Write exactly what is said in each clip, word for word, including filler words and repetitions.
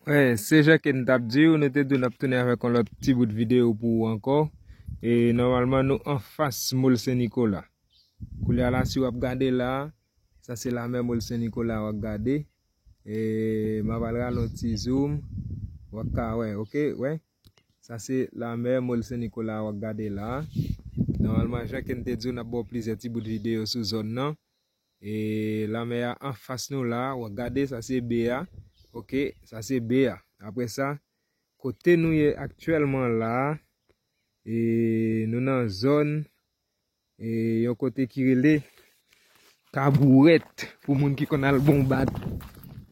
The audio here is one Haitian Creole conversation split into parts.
Wè, se jan ke n t ap di w, nou te di w n ap tounen avèk yon lòt ti bout videyo pou ou ankò. E nòmalman, nou anfas Mòl Sen Nikola. Koulye a la, si w ap gade la, sa se lamè Mòl Sen Nikola w ap gade. E m ap al rale yon ti zoom. W ap ka wè, oke, wè. Sa se lamè Mòl Sen Nikola w ap gade la. Nòmalman, jan ke n te di w, n ap ba w plizyè ti bout videyo sou zòn nan. E lamè a anfas nou la, w ap gade, sa se be a. Oke, sa se be a. Apre sa, kote nou ye aktyèlman la, e nou nan zòn, e yon kote ki rele Kabourèt, pou moun ki konn al Bonbad.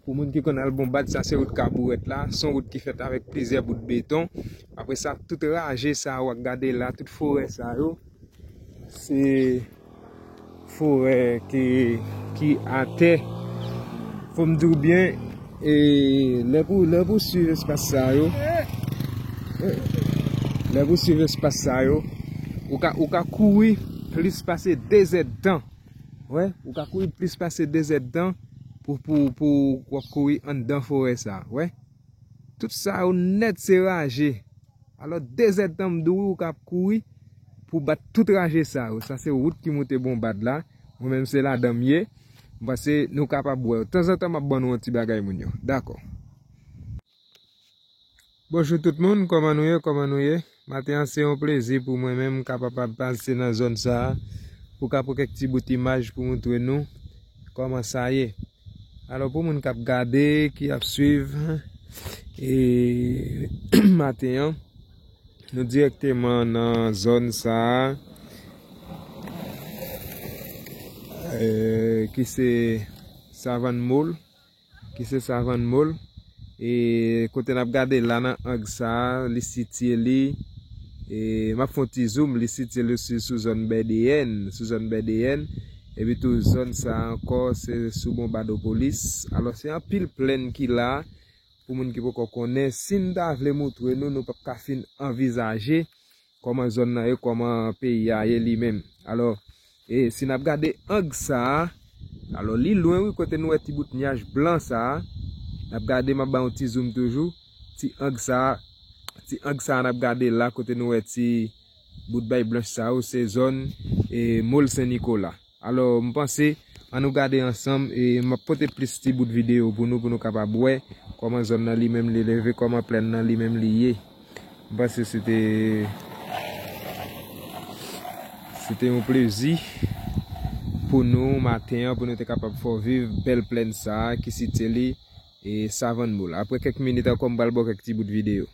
Pou moun ki konn al Bonbad, sa se wout Kabourèt la. Se yon wout ki fèt avèk plizyè bout beton. Apre sa, tout raje sa w ap gade la, tout forè sa yo, se forè ki, ki atè. Fò m di w byen, e lè pou, lè pou swiv espas sa yo, lè pou swiv espas sa yo, ou ka, ou ka kouri plis pase de zèdtan. Wè, ou ka kouri plis pase de zèdtan pou, pou, pou w ap kouri anndan forè sa, wè. Tout sa yo nèt se raje. Alò, de zèdtan m di w wi, ou ka ap kouri pou bat tout raje sa yo. Sa se wout ki moute Bonbad la. Mwen menm se ladan m ye. M panse nou kapab wè. Tanzantan m ap ban nou yon ti bagay moun yo. Dakò. Bonjou tout moun, kòman nou ye, kòman nou ye? Maten an se yon plezi pou mwen menm kapab ap pase nan zòn sa a, pou ka pran kèk ti bout imaj pou montre nou kòman sa ye. Alò pou moun k ap gade, ki ap swiv, e maten an, nou dirèkteman nan zòn sa a, e ki se Savann Mòl. Ki se Savann Mòl. E kote n ap gade la nan ang sa a, li sitiye li, e m ap fè yon ti zoom, li sitiye li sou, sou zòn Bèdeyèn, sou zòn Bèdeyèn. Epi tou zòn sa a ankò, se sou Bonbadopolis. Alò, se anpil plèn ki la, pou moun ki poko konnen. Si n ta vle montre nou, nou p ap ka fin anvizaje kòman zòn nan ye, kòman peyi a ye li menm. Alò, e si n ap gade ang sa a, alò li lwen wi, kote nou wè ti bout nyaj blan sa a. N ap gade, m ap ba yon ti zoom toujou. Ti ang sa a, ti ang sa a n ap gade la, kote nou wè ti bout bay blanch sa yo, se zòn, e, Mòl Sen Nikola. Alò, m panse, ann nou gade ansanm, e m ap pote plis ti bout videyo pou nou, pou nou kapab wè kòman zòn nan li menm li leve, kòman plèn nan li menm li ye. M panse se te, se te yon plezi pou nou maten an, pou nou te kapab fè w viv bèl plèn sa a ki sitiye li, e, Savann Mòl. Apre kèk minit ankò, m pral ba w kèk ti bout videyo.